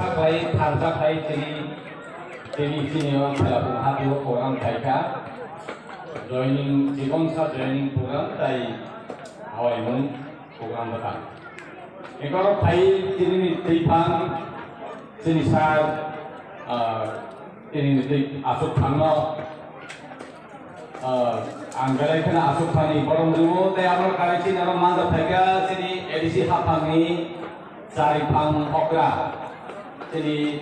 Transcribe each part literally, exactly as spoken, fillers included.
Khlai thansa khlai chini, chini, chini o khela phung hati o program khaikha. Joining, chibonsa joining program tai hawaimung program bwkha. Ekoro phai chini ni twiphang, chini sir, ah, chini ni twi aswk thangno, ah, ang belai kheno aswk thani borom rwo, tei abo kari chini oro manja phaikha chini A D C haphangni Chariphang okra, chini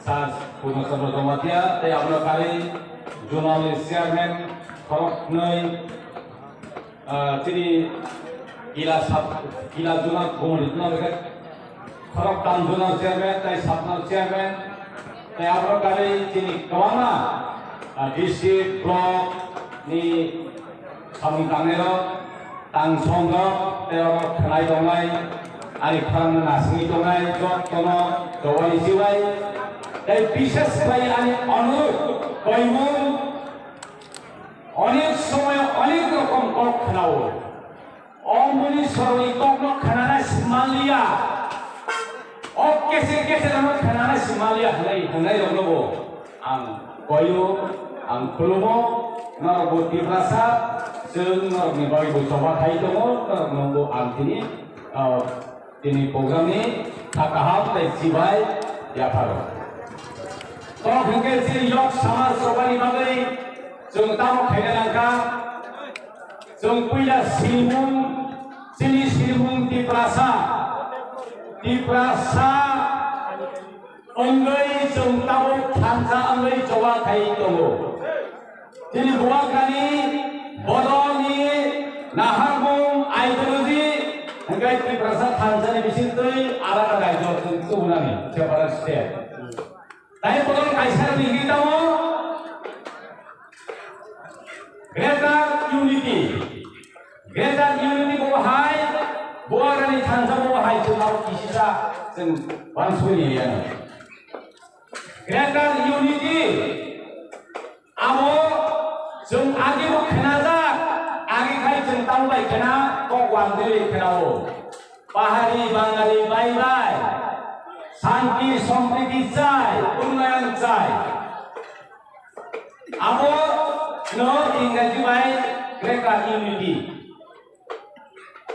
Sir Purno Chandra Jamatia, tei abono kari Zonal Chairman khoroknwi, ah, chini Kila sub, Kila Zonal Committee no bwkhe khoroktham Zonal Chairman tei Sub Zonal Chairman, tei abono kari chini kwbangma, ah, district, block ni samung tangnai rok, tang song rok, tei oro khnai tongnai, ani khorang no nasingwi tongnai, jotono jowai sibai, tei bishes khlai ani onurudh, koimung, onek somoy onek rokom kok khnao. O muni soroni kokno khnana simanliya. O kesir kesir ano khnana simanliya hwnai, hwnai rokno bo ang koyo, ang khulumo, norok bo Tiprasa, chwng norokni bagwi bo choba khai tongo, norokno bo ang tini, ah, tini program ni kha kaham tei chibai yapharo. Kok hwnkhe chini yok samaj chobani bagwi chwng tamo khaina nangkha. Chwng puila sinimung, chini sinimung Tiprasa. Tiprasa wngwi chwng tabuk thansa wngwi choba khai tongo. Chini bubagrani bodolni naharmung ideology hwnkhe Tiprasa thansani bisingtwi alada raijo chwng tubunani separate state. Tai bodol kaisa ni hini tamo Greater Unity. Greater Unity bo hai, bo arani thansa bo hai, chwng abo kisisa chwng wansukni ya. Greater Unity abo chwng agi bo khnajak, agi khai chwng tamo bai khna, kok wangwi khna o. Pahari Bangali bye bye, shanti sampriti chai, unnayan chai. Abo no Ingraji bai Greater Unity.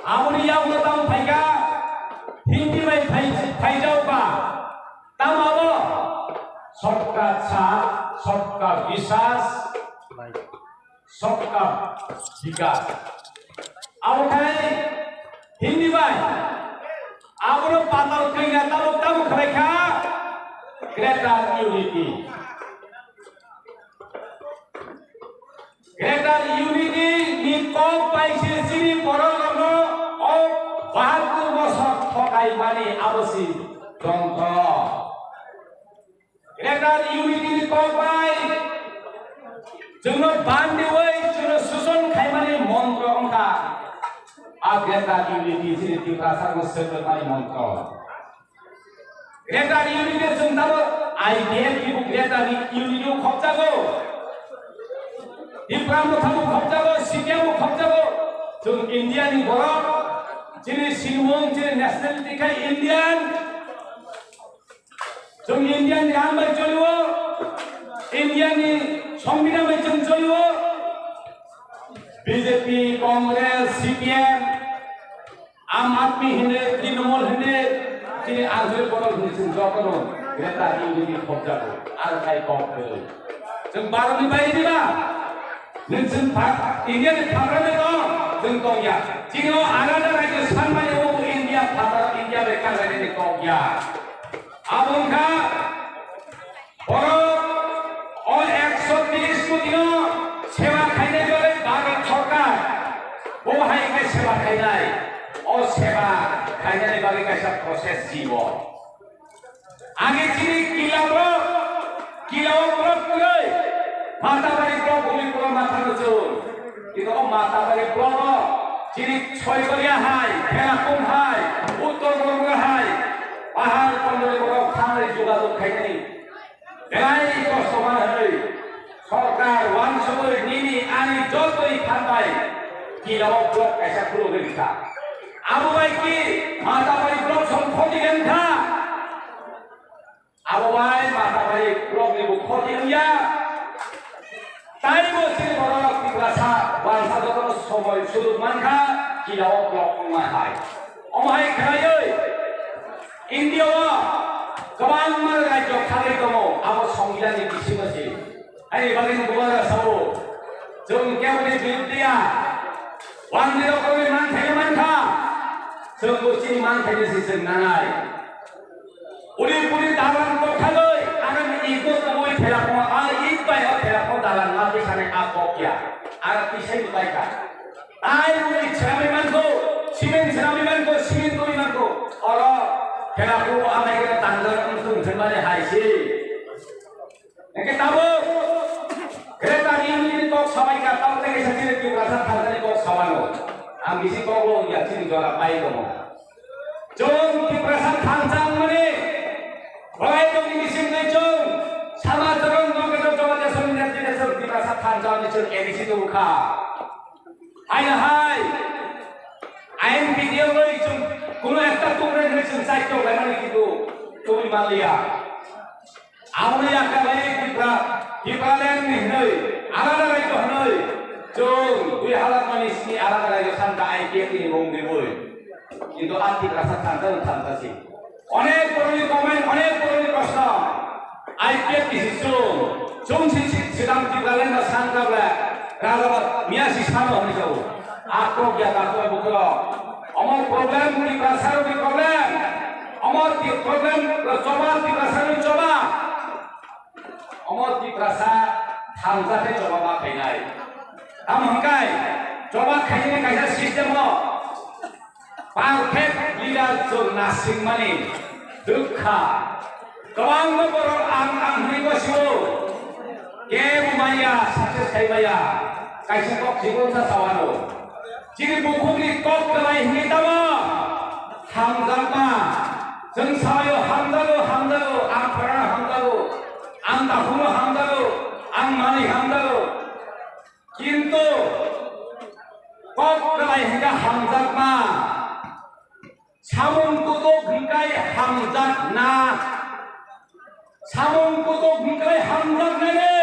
Aboni yakno tamo phaikha, Hindi bai phai-, phaijao ba. Tamo abo? Sabka saath, sabka vishwas, sabka vikas. Abo khai Hindi bai. Abono patal kaiya tamo tamo khlaikha Greater Unity. Greater Unity ni kok bai se chini borok rokno o bahattur bosor thokai mani abo si jontro. Greater Unity ni kok bai chwngno bandiwi chwngno suson khaimani montro wngkha. A Greater Unity chini Tiprasa no swrwngmani montro. Greater Unity chwng tamo I P F T bo Greater Unity o khopjago. Tipra Motha bo khopjago, C P M bo khopjago. Chwng India ni borok, chini sinimung, chini nationality khai Indian. Chwng Indian ni ang bai choliwo, Indian ni Songbidan bai chwng choliwo. B J P, Congress, C P M, Aam Aadmi hinde, Trinamool hinde, chini Anchalik Bodol hinde chwng jotono Greater Unity khopjago, ar khai kok kwrwi. Chwng Bharat ni bai diba? Nwng chwng pha-, India ni phagra ni tong, chwng tong ya. Chini o alada rajyo sanmani o India phatar, India bai kangrani ni kok ya. Abo wngkha borok o ekso tris koti no seba khainai bagwi Bharat Sarkar bo hai khe seba khainai. O seba khainani bagwi kaisa process si bo. Age chini kila borok, kila o borok kwrwi, Matabari borok, Ulipura Matha Kuchung. Kintu o Matabari borok o chini Soibaria hai, Khelakum hai, Uttor Bormura hai, Pahar Kondoli borok thangwi jogajog khainani belai kosto manwi sorkar wansugwi nini ani jotoi thanbai kila o borok kaisa khulugwi rikha. Abo bai ki Matabari borok song khoti kha. Abo bai mata bai borokni bo khoti wngya. Taibo chini borok Tiprasa wansa jotono somoi sujuk mankha, kila o borok wngnai hai. Omo hai khlaiwi India o kwbangma rajyo khalai tongo, abo Songbidanni bisingo se. Ani bagwi no bubagra sao, chwng keboni biruddhiya, wanjwi rokni manthai mankha, chwngbo chini manthaino se chwng nanai. Uri puri dalan kothagwi, ano ni ego tongwi thela phungo, a ik bai o thela phungo dalan ma tisani a kokya, aro tisani baikha. Ai uri chwrami mankho, simen chwrami mankho, simen twi mankho, oro thela phungo a bai khe tangjak wng thung thwngmani hai se. Hingke tabuk Greater Unity ni kok sabai ka, tabuk tei kaisa chini Tiprasa thansa ni kok sabano. Ang bisi kok lo ya chini jora pai tongo. Chwng Tiprasa thansa wngmani belai tongni bisingtwi chwng Sama Chwrwng Nokheto Jamatia Samiti ni chwng Tiprasa thansa wngmani chwng A D C tubukha. Haino hai I N P D wngwi chwng kuno ekta tubunai hwnwi chwng chai tok laimani kintu tubui manliya. Aboni yakarwi Tipra, Tipraland ni hwnwi, alada rajyo hwnwi, chwng dui hazar nai ni sini alada rajyo thansa I P F T ni mung ribwi. Kintu a Tiprasa thansa no thansa si. Onek borokni comment, onek borokni proshno. I P F T si chwng, chwng si, si, sidang Tipraland no san kable, raja ba miya si sano hwnwi sao. Akrok ya, akrok bukhro. Omo problem Tiprasa rokni problem. Omo ti problem choba Tiprasa ni choba. Omo Tiprasa thansa khe choba ma khainai. Tamo hwnkai choba khainani kaisa system o perfect leader chwng nasingmani dukha. Kwbangma borok ang ang hwnwi gosio. Kebo maya, success khai maya. Kaisa kok jibon sa sawano. Chini bukhukni kok kwlai hwnwi tamo hamjakma. Chwng sabaio hamjago, hamjago, ang pharano hamjago, ang takhukno hamjago, ang manwi hamjago. Kintu kok kwlai hwnkhe hamjakma. Samung kutuk hwnkhe hamjakna. Samung kutuk hwnkhe hamjaknani.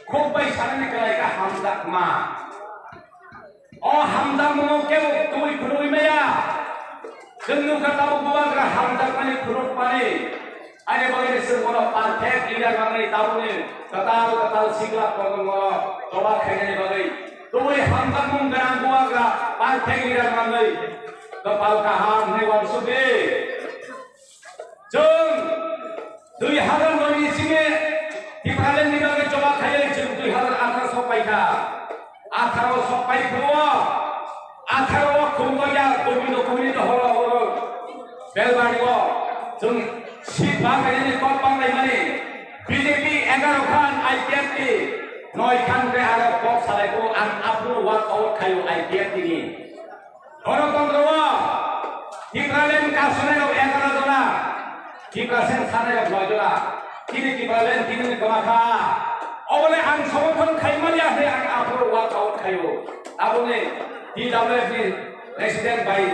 Khuk bai sanani kwlai kha hamjakma. O hamjakmungo kebo twi phunugwi maya. Chwng nukha tabuk bubagra hamjakmani phunukmani. Ani bagwi chwng bono perfect leader manwi tabukni kwtal kwtal sikla kotormano choba khainani bagwi. Tubui hamjakmung gwnang bubagra perfect leader manwi kwpal kaham hwnwi uansukdi. Chwng dui hazar noi ni simi Tipraland ni bagwi choba khaiwi chwng dui hazar atharo sok paikha. Atharo sok pai phuru o, atharo o khum loya Gobindo Kumini dohoro oro Belbari o chwng seat bang khainani kok bang laimani B J P egaro khan I P F T noi khan khe aro kok salai phuru ang aphuru work out khaio I P F T ni. Ganatantra o Tipraland kasunai rok egaro jona, Tiprasa sanai rok noi jona. Chini Tipraland tini ni kwma kha. Obole ang somorthon khai manya hwnwi ang aphuru work out khaio. Aboni T W F ni president bai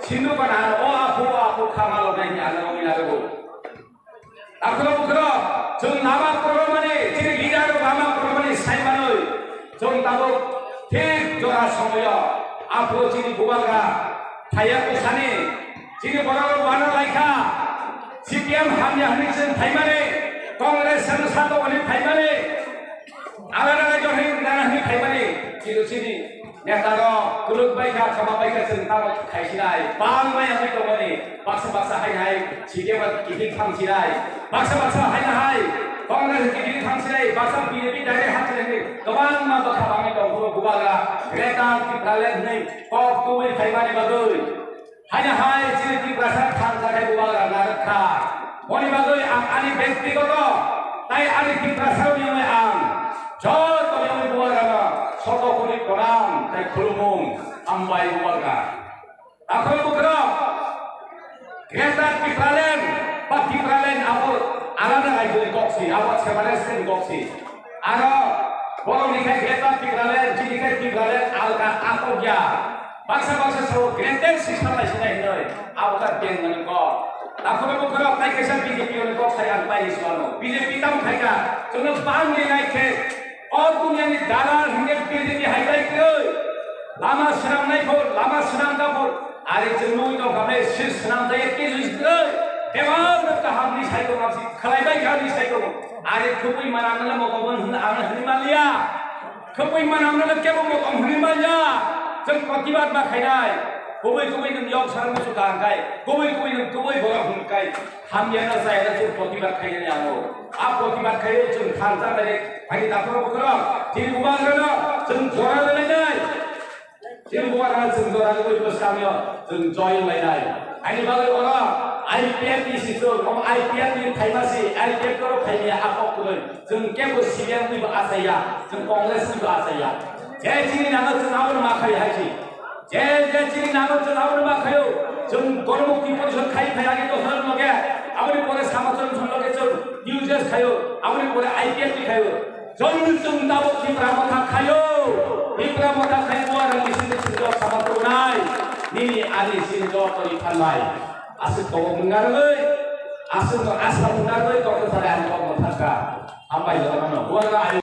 Sindhu Pana o aphu, o aphu kha malo nai hwnwi ang rogwi nago. Akhoro bukhoro chwng lama kwrwngmani, chini leader rok lama kwrwngmani sai manwi chwng tabuk thik jora somoyo aphuru chini bubagra phaiya kusani chini borok rok wana laikha. C P M hamya hwnwi chwng phaimani, Congress chwng sato hwnwi phaimani, alada rajyo hwnwi nana hwnwi phaimani, chini chini Neta rok kuluk bai kha, khama bai kha, chwng tamo khai sinai. Bang mai amai tongmani. Baksa baksa hai hai, C P M kiphil thang sinai. Baksa baksa hai hai, Congress kiphil thang sinai. Baksa B J P direct hang sinai. Kwbangma bwkha bangwi tong phuru bubagra Greater Tipraland hwnwi kok tubui khaimani bagwi. Haino hai chini Tiprasa thansa khe bubagra narwk kha. Moni bagwi ang ani bektigoto tai ani Tiprasa ni wngwi ang joto ni wngwi bubagrano soto kuri pranam tai khulumung. Hambai bubagra. Akhoro bukrok Greater Tipraland ba Tipraland abo alada raijoni kok si, abo separate state ni kok si. Aro borokni khai Greater Tipraland, chini khai Tipraland alka atok ya. Baksa baksa sao greatest system lai sinai hinoi. Abo ta beng mani kok. Takhoro bukhoro tai kaisa B J P ni kok Ang pai suano, B J P tam khaika, chwngno bang ni nai khe, o duniya ni dalal hingke B J P hai bai kwrwi. Lama swnam nai phor, lama swnam da phor, ari chwng nui tong kha bai sir swnam da ek kis kwrwi. Tebang no kaham ni sai tong, ang si khlai bai kaham ni sai tong. Ari khubui mana nang mo kobon hwn ang hwn maliya. Khubui mana nang kebo mo kobon hwn maliya. Chwng protibad ma khainai. Khubui khubui nwng yok sarang musu kaham kai. Khubui khubui nwng khubui borok hwn kai. Hamya no chaya no chwng protibad khainani ano. A protibad khaio chwng thansa direct. Ani dakhoro bokhorok. Chini bubagrano chwng jora rwlainai. Chini bubagrano chwng jora rwwi bwskango chwng joy wnglainai. Ani bagwi oro I P F ni si chwng, omo I P F ni phaima si, I P F oro phaimaya a kok kwrwi. Chwng kebo C P M ni bo achaiya, chwng Congress ni bo achaiya. Je chini nango chwng abono ma khai hai si. Je, je chini nango chwng abono ma khaio, chwng Goromukti Porishod khai phailagi dophar loge, aboni pore Samachon Song loge chwng U J S khaio, aboni pore I P F ni khaio. Chwng chwng tabuk Tipra Motha khaio, Tipra Motha khai Duar ni sini chwng sama tongnai, nini ani sini joto ri phanai. Aswk tongo mwngarwi, aswk no asa mwngarwi kok thare ani kok no thangka. Hambai jorano, Duar na